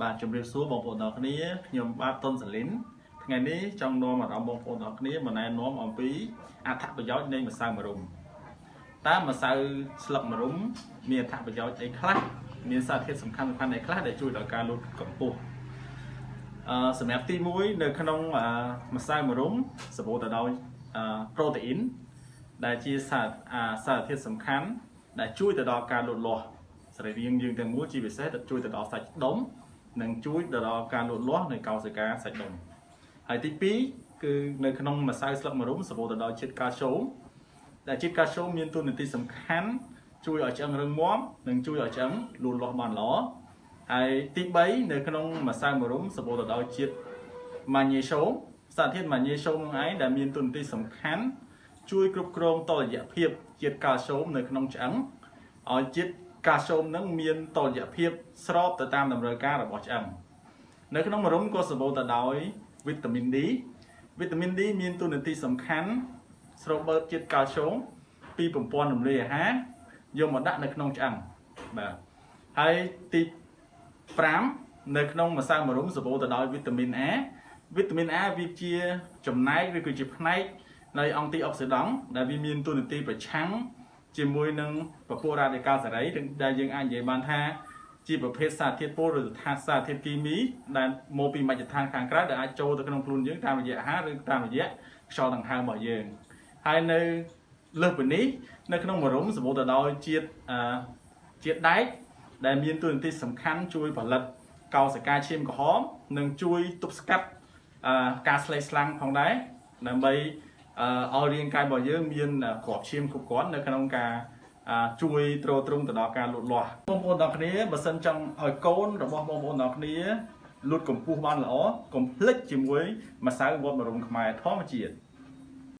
បាទជំរាបសួរបងប្អូនទាំងគ្នាខ្ញុំបាទតុនសាលីនថ្ងៃនេះចង់នាំអារម្មណ៍បងប្អូនទាំងគ្នាមកណែនាំអំពីអត្ថប្រយោជន៍នៃម្សៅម្រុំតើម្សៅស្លឹកម្រុំមានអត្ថប្រយោជន៍អីខ្លះមានសារធាតុសំខាន់ៗអីខ្លះដែលជួយដល់ការលូតកម្ពស់សម្រាប់ទី1នៅក្នុងម្សៅម្រុំសម្បូរទៅដោយប្រូតេអ៊ីនដែលជាសារធាតុសំខាន់ដែលជួយទៅដល់ការលូតលាស់សរីរាង្គយើងទាំងមូលជាពិសេសទៅជួយទៅដល់សាច់ដុំនិងជួយទៅដល់ការលូតលាស់នៃកោសិកាសាច់ដុំហើយទី2គឺនៅក្នុងម្សៅស្លឹកម្រុំសម្បូរទៅដោយជាតិកាល់ស្យូមដែលជាតិកាល់ស្យូមមានតួនាទីសំខាន់ជួយឲ្យឆ្អឹងរឹងមាំនិងជួយឲ្យឆ្អឹងលូតលាស់បានល្អហើយទី3នៅក្នុងម្សៅម្រុំសម្បូរទៅដោយជាតិម៉ាញ៉េស្យូមសារធាតុម៉ាញ៉េស្យូមនឹងឯងដែលមានតួនាទីសំខាន់ជួយគ្រប់គ្រងតុល្យភាពជាតិកាល់ស្យូមនៅក្នុងឆ្អឹងឲ្យជាតិកាល់ស្យូមនឹងមានតុល្យភាពស្របទៅតាមតម្រូវការរបស់ឆ្អឹងនៅក្នុងម្រុំក៏សម្បូរទៅដោយវីតាមីន D វីតាមីន D មានតួនាទីសំខាន់ស្រូបបឺតជាតិកាល់ស្យូមពីប្រព័ន្ធរំលាយអាហារយកមកដាក់នៅក្នុងឆ្អឹងបាទហើយទី5នៅក្នុងម្សៅម្រុំសម្បូរទៅដោយវីតាមីន A វីតាមីន A វាជាចំណែកឬគឺជាផ្នែកនៃអង់ទីអុកស៊ីដង់ដែលវាមានតួនាទីប្រឆាំងជាមួយនឹងពពួករ៉ាឌីកាល់សេរីដែលយើងអាចនិយាយបានថាជាប្រភេទសារធាតុពុលឬសារធាតុគីមីដែលមកពីមជ្ឈដ្ឋានខាងក្រៅដែលអាចចូលទៅក្នុងខ្លួនយើងតាមរយៈអាហារឬតាមរយៈខ្យល់ដង្ហើមរបស់យើងហើយនៅលើសពីនេះនៅក្នុងម្រុំសម្បូរទៅដោយជាតិដែកដែលមានតួនាទីសំខាន់ជួយផលិតកោសិកាឈាមក្រហមនិងជួយទប់ស្កាត់ការស្លេកស្លាំងផងដែរដើម្បីឲ្យរាងកាយរបស់យើងមានគ្រាប់ឈាមគ្រប់គ្រាន់នៅក្នុងការជួយទ្រទ្រង់ទៅដល់ការលូតលាស់បងប្អូនទាំងគ្នាបើសិនចង់ឲ្យកូនរបស់បងប្អូនទាំងគ្នាលូតកម្ពស់បានល្អកុំភ្លេចជាមួយម្សៅវត្តម្រុំខ្មែរធម្មជាតិ។